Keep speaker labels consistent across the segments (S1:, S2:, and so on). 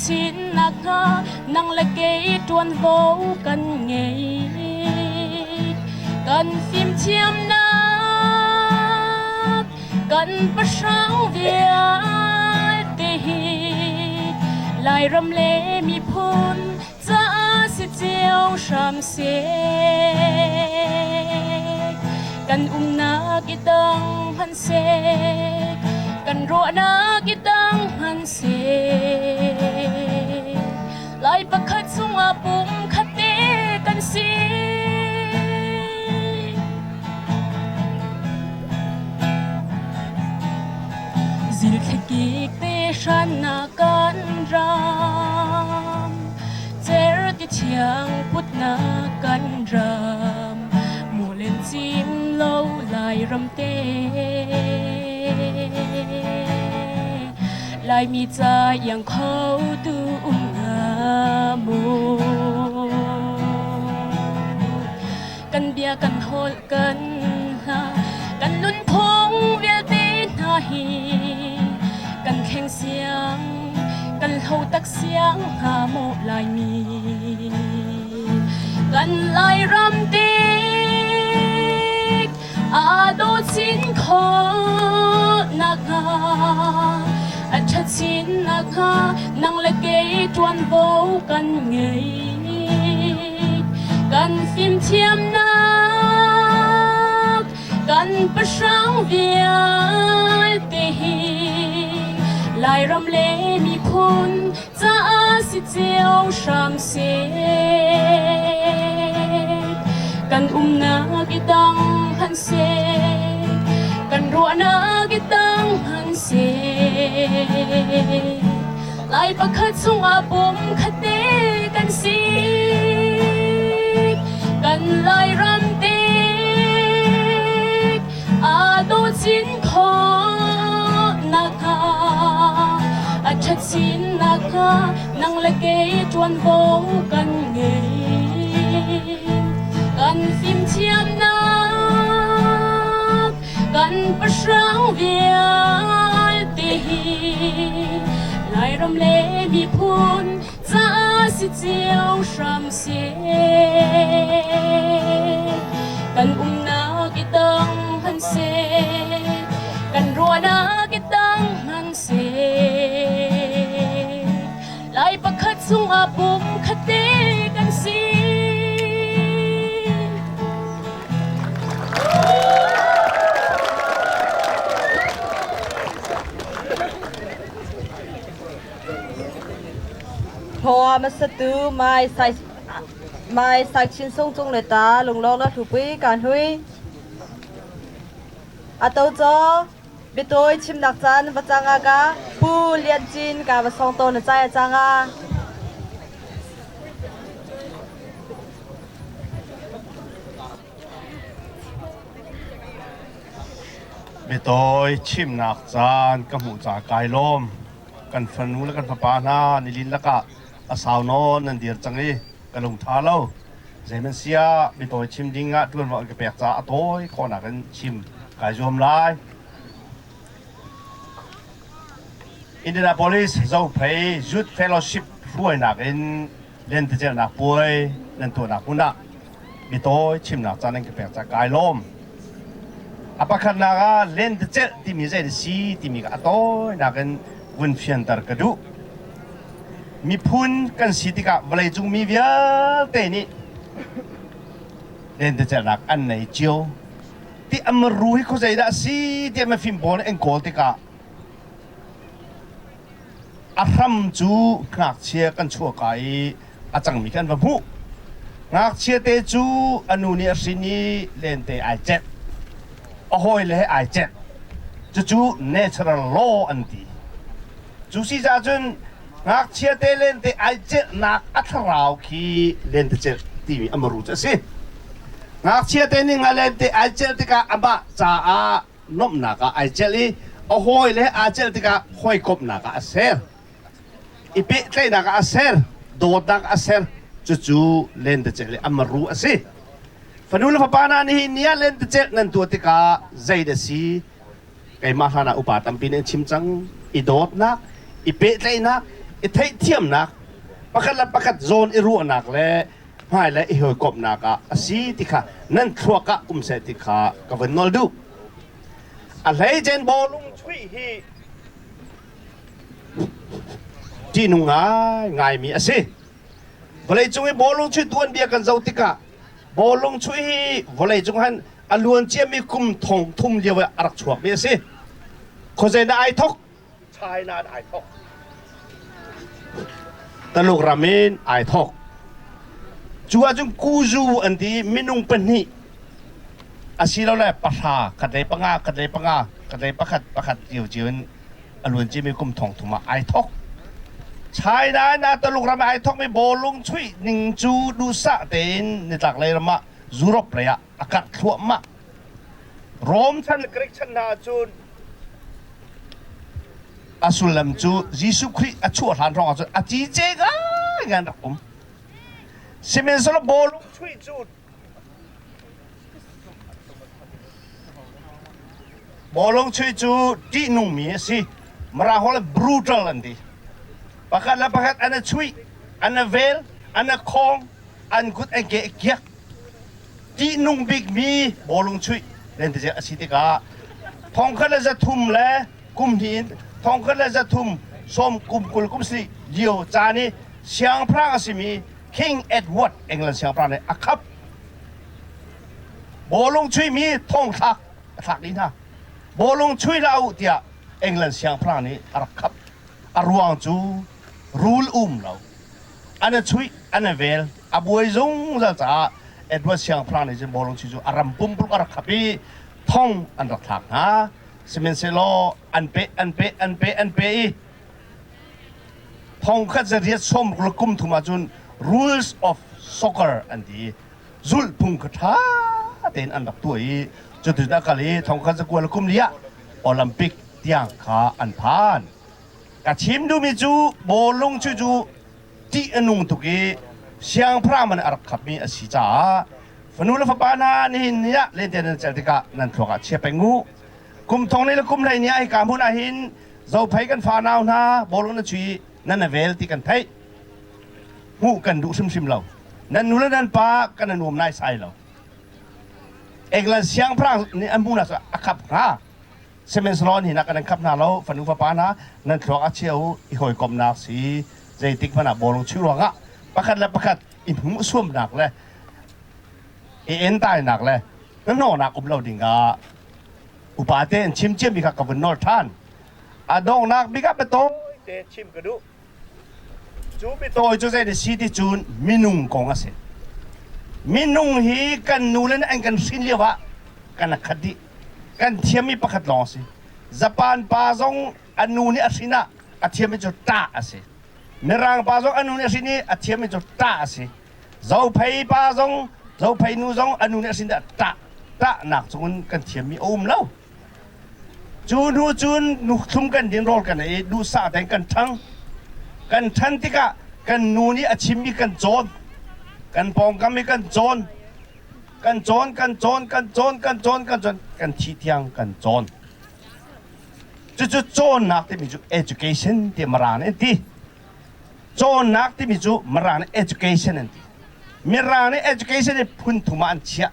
S1: chin nakhnga nang le kei ṭuanvo kan ngei. Kan fimthiamnak kan pahrang vialte hi Lairam le miphun caah si cio hram seh. Kan umnak i dang hmanhseh, kan ruahnak i dang hmanhseh, Lai pakhat chungah pum khat te kan si. Zilthlikik te hrannak kan ram, certi thiang putnak kan ram, mulen cim lo Lairam te. Laimi ca iang kho tu um hnga maw? Kan bia kan holh kan hla kan nunphung vialte hna hi kan thleng siang kan hlo tak siang hnga maw Laimi? Kan Lairam tik aa dawh chin khawh nakhnga a ṭhat chin nakhnga nang le kei ṭuanvo kan ngei. Kan fimthiamnak kan pahrang vialte hi Lairam le miphun caah si cio hram seh. Kan umnak i dang hmanhseh, kan ruahnak i dang hmanhseh, Lai pakhat chungah pum khat te kan si. Kan Lairam tik aa dawh chin khawh nakhnga a ṭhat chin nakhnga nang le kei ṭuanvo kan ngei. Kan fimthiamnak kan pahrang vialte hi Lairam le miphun caah si cio hram seh. Kan umnak i dang hmanhseh, kan ruahnak i dang hmanhseh, Lai pakhat chungah pum khat te kan si.
S2: Thawng hmasatu Mai Sai Mai Sai Chin Sung Cung le ta lunglawng na hlupui kan hui. A to cho biatawi chimnak caan va cang ah ka Pu Lian Cin ka va song to na cai a cang ah.
S3: Biatawi chimnak caan ka hmuh ca kai lawm. Kan fanu le kan fapa hna nilin lakah a sau nawn nan dir cang i ka lung ṭha lo. Zeiman siah biatawi chim ding ah ṭuanvo an ka pek caah a tawi khawhnak in chim kai zuam lai. Indianapolis Zophei Youth Fellowship hruainak in lentecelhnak puai nan tuahnak hmun ah bitawi chimnak caan nan ka pek caah kai lawm. A pakhatnak ah lentecelh timi zei na si timi kha a tawinak in vun fianter ka duh. Miphun kan si tikah vawleicung mi vialte nih lentecelhnak an nei cio. Ti a maru hi khuazei dah a si tiah mifim pawl nih an kawl tikah A hram cu ngakchia kan chuahka i a cangmi kha an va hmuh. Ngakchia te cu a nu nih a hrin i lente ai celh. A hawile he ai celh. Cucu natural law an ti. Cu si caah cun ngakchia te lente ai celhnak a thlarau khi lentecelh timi a maru cu a si. Ngakchia te ning a lente ai celh tikah amah caah nuamhnak ah ai celh i a hawile aa celh tikah hawikomhnak ah a ser. I pehtlaihnak ah a ser, dawtnak ah a ser. Cucu lentecelh i a maru a si. Fanu le fapa hna nihin ni ah lentecelh nan tuah tikah zei dah si? Keimah hlan ah upa tampi nih an chim cang. I dawtnak, i pehtlaihnak, I theihthiamnak, pakhat le pakhat zawn i ruahnak le hmai le i hawikomhnak ah a si ti kha nan thluak ah um seh ti kha ka vun nawl duh. A hleicen bawlung chuih hi ṭihnung ngaingaimi a si. Vawleicung i bawlung chuih tuanbia kan zoh tikah bawlung chuih hi vawleicung han a luan ciami kum thong thum lio ah a rak chuakmi a si. Khuazei dah ai thok? China in ai thok. Taluk ram in ai thok. Cu ahcun kuzu an ti minung pahnih asilole pahra khat le panga khat le panga khat le pakhat pakhat cio cio in a luan ciami kum thong thum ah ai thok. China in Taluk ram ai thokmi bawlung chuih ning cu duhsah tein nitlaklei ram ah Europe lei ah a karh thluahmah. Rom chan le Greek chan hna ahcun a sullam cu Jesuh Khrih a chuah hlan hrawng ahcun a cice ngai an rak um. Sihmanhsehlaw bawlung chuih cu bawlung chuih cu ṭihnungmi a si. Mara holh brutal an ti. Pakhat le pakhat an i chuih, an i vel, an i khawng, an kut an ke a kiak. Ṭihnung bikmi bawlung chuih lentecelh a si tikah thongkhat le 300 le kum hnih in thongkhat le 300 sawm kum 20 kum sarih lio caan i siangpahrang a simi King Edward England siangpahrang nih a khap. Bawlung chuihmi thongthlak a thlak dih hna. Bawlung chuih hlah u tiah England siangpahrang nih a rak khap. A ruang cu rul um lo. An i chuih, an i vel, a buai zungzal caah Edward siangpahrang nih cun bawlung chuih cu a ram pumpuluk a rak khap i thong an rak thlak hna. Sihmanhsehlaw an peh, an peh, an peh, an peh i thongkhat zariat sawmruk le kum thum ahcun rules of soccer an ti i zulhphung kha ṭha tein an rak tuah i cutin a kal i thongkhat zakua le kum li ah Olympic tiang kha an phan. Ka chim duhmi cu bawlung cu cu ṭih a nung tuk i siangpahrang man a rak khapmi a si caah fanu le fapa hna nihin ni ah lente nan celh tikah nan thluak ah chia peng u. Kum thong le kum hlei ni ah hika hmun ah hin Zophei kan fanau hna bawlung na chui nan na vel ti kan theih. Hmuh kan duh hrimhrim lo. Nan nu le nan pa kan nuam nai sai lo. England siangpahrang nih an hmuh nak a khap hnga. Sihmanhsehlaw ni nak kan khap hna lo fanu fapa hna nan thluak a chia u i hawikomhnak si zeitik hmanh ah bawlung chuih ruangah pakhat le pakhat i hmuh suamnak le i entainak le hnahnawhnak um lo ding ah upa te an chim ciami kha ka vun nawl ṭhan. A donghnak bik ah biatawi te chim ka duh. Cu biatawi cu zei si ti cun minung kong a si. Minung hi kan nu le an kan hrin lio ah kan khat dih. Kan thiammi pakhat lawng a si. Japan pa zong a nu nih a hrin ah a thiammi cu ṭah a si. Mirang pa zong a nu nih a hrin i a thiammi cu ṭah a si. Zophei pa zong Zophei nu zong a nu nih a hrin ah ṭah ṭahnak cungin kan thiammi a um lo. Cu hnu cun nuthlum kan din rawl kan ei duhsah tein kan ṭhang. Kan ṭhan tikah kan nu nih a chimmi kan cawn. Kan pawngkam i kan cawn. Kan cawn, kan cawn, kan cawn, kan cawn, kan cawn, kan thih tiang kan cawn. Cucu cawnnak timi cu education ti Mirang nih an ti. Cawnnak timi cu Mirang nih education an ti. Mirang nih education hi phun thum ah an chiah.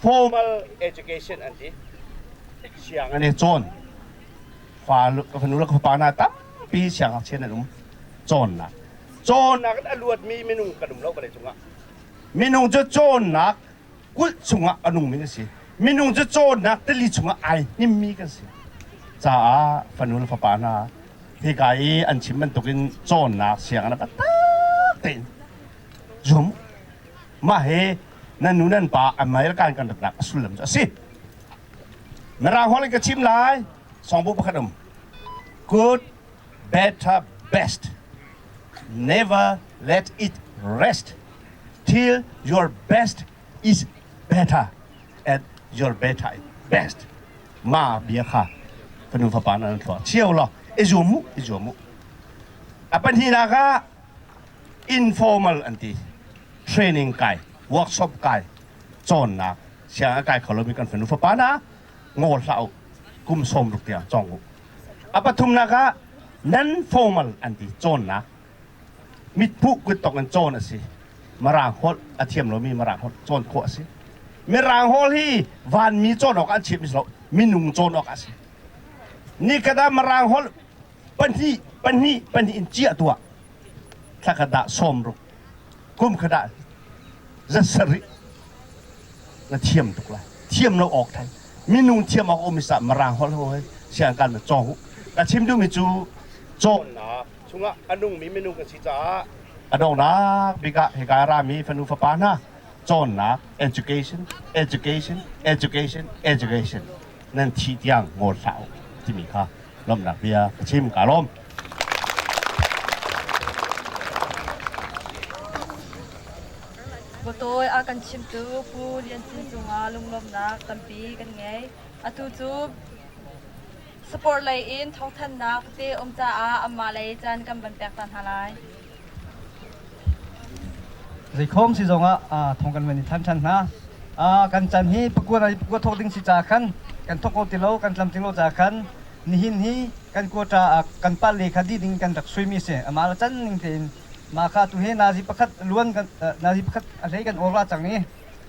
S3: Formal education an ti. Siang an i cawn. Fa fanu le fapa hna tampi siangngakchia nan um. Cawnnak. Cawnnak in a luatmi minung kan um lo vawlei cungah. Minung cu cawnnak kulh chungah a nungmi kan si. Minung cu cawnnak tili chungah ai hnimmi kan si. Caah fanu le fapa hna hika i an chim bantukin cawnnak sianginn ah taktak tein zum mah hi nan nu nan pa American kan ratnak a sullam cu a si. Mirang holh in ka chim lai songbu pakhat um good better best never let it rest till your best is better and your better is best ma bia kha fanu fapa nan thluak cio law i zuam mu i zuam mu a pahnihnak ah informal an ti training kai workshop kai cawnnak siang a kai kho lomi kan fanu fapa na ngol hlah u kum 60 tiang cawng u a pathumnak ah. Non formal an ti cawnnak mitpuh kuttok in cawn a si. Mirang holh a thiam lomi Mirang holh cawn khawh a si. Mirang holh hi vanmi cawn awk an chimh lo, minung cawn awk a si. Nikhat ah Mirang holh pahnih pahnih pahnih in ciah tuah thla khat ah 60 kum khat ah 700 na thiam tuk lai. Thiam lo awk thai. Minung thiam awk um isa Mirang holh ho he siang kan na cawng. Ka chim duhmi cu cawnnak chungah a nungmi minung kan si caah a donghnak bik ah hika rami fanu fapa hna cawnnak education education education education nan thi tiang ngol hlah u timi kha lawmhnak bia ka chim ka lawm.
S2: Bawtawi a kan chimtu Pu Lian Cin cungah lunglawmhnak tampi kan ngei. Atu cu Sport lei in thawngthanhnak tete um caah anmah lei caan kan van pek ta hna lai.
S4: Zeikhom si zongah thong kan van i than ṭhan hna. Kan chan hi pakua na pakua thawk ding si ca khan kan thawk ko ti lo, kan tlam ti lo ca khan nihin hi kan quota kan pal le kha di ding kan rak suimi si. Amah la can ning tein mah kha tu hi nazi pakhat luan kan nazi pakhat a hlei kan orla cang i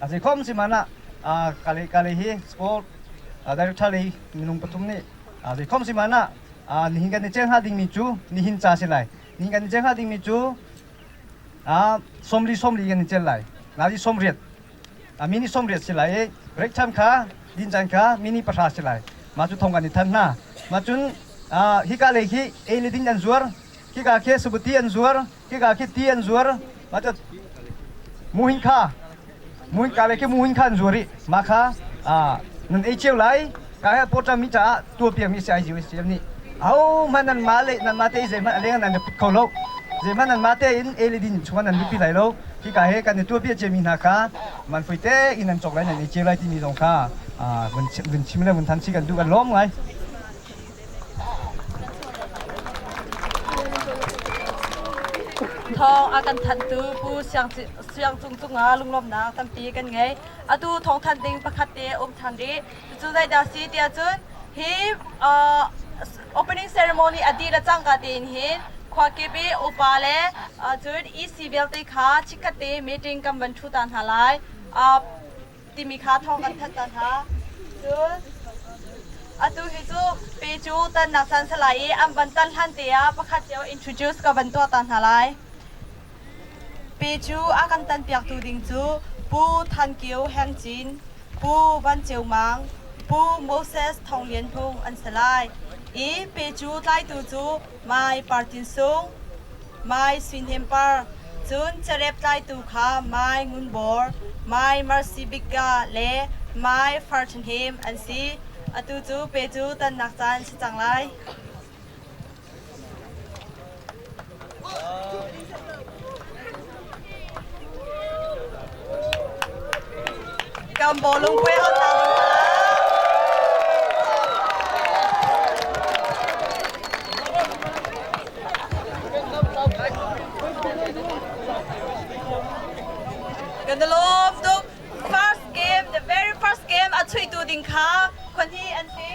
S4: a zeikhom si mana kale kale hi sport director lei minung pathum nih zeikhom si mana nihin kan i cel hnga dingmi cu nihin ca si lai nihin kan i cel hnga dingmi cu 40 40 kan i cel lai nazi 80 mini 80 si lai i break time kha din caan kha mini 10 si lai mah cu thong kan i than hna mah cun hika lei khi ei le ding an zuar khika khi sabuti an zuar khika khi ti an zuar mah cu muhin kha muhin ka le khi muhin kha an zuar i mah kha nan ei cio lai ka he pawṭam mi caah tuahpiak mi si ai USCF nih ho hmanh nan mah le nan mah te zeihmanh a leng nan put kho lo zeihmanh nan mah te in ei le din chung nan lupi lai lo hika he kan i tuahpiak ciami hna kha man fui te in nan cawk lai nan ei cio lai timi zong kha vun chim le vun than si kan duh kan lawm ngai.
S2: Thawng a kan thanhtu Pu Siang Cung cungah lunglawmhnak tampi kan ngei. Atu thawngthanh ding pakhat te um ṭhan rih. Cucu zeidah si tiah cun hi opening ceremony a dih le cangka tein hin khua kip i upa le cun EC vialte kha chikkhat te meeting kan van ṭhu ta hna lai. Timi kha thawng kan thanh ta hna. Cun atu hi cu pe cu tannak caan salai i an van tan hlan te ah pakhat cio introduce ka van tuah ta hna lai. Pe cu a kan tan piaktu ding cu Pu Than Kio Heng Cin, Pu Van Ceu Mang, Pu Moses Thong Lian Hung an si lai. I pe cu tlaitu cu Mai Par Tin Sung, Mai Sui Hnem Par, cun carep tlaitu kha Mai Ngun Bor, Mai Mercy Bikka le Mai Far Tha Hnem an si. Atu cu pe cu tannak caan si cang lai. Kan bawlung puai hot ta ding Kan lawm tuk. First game, the very first game a chuitu ding kha khon hi an si.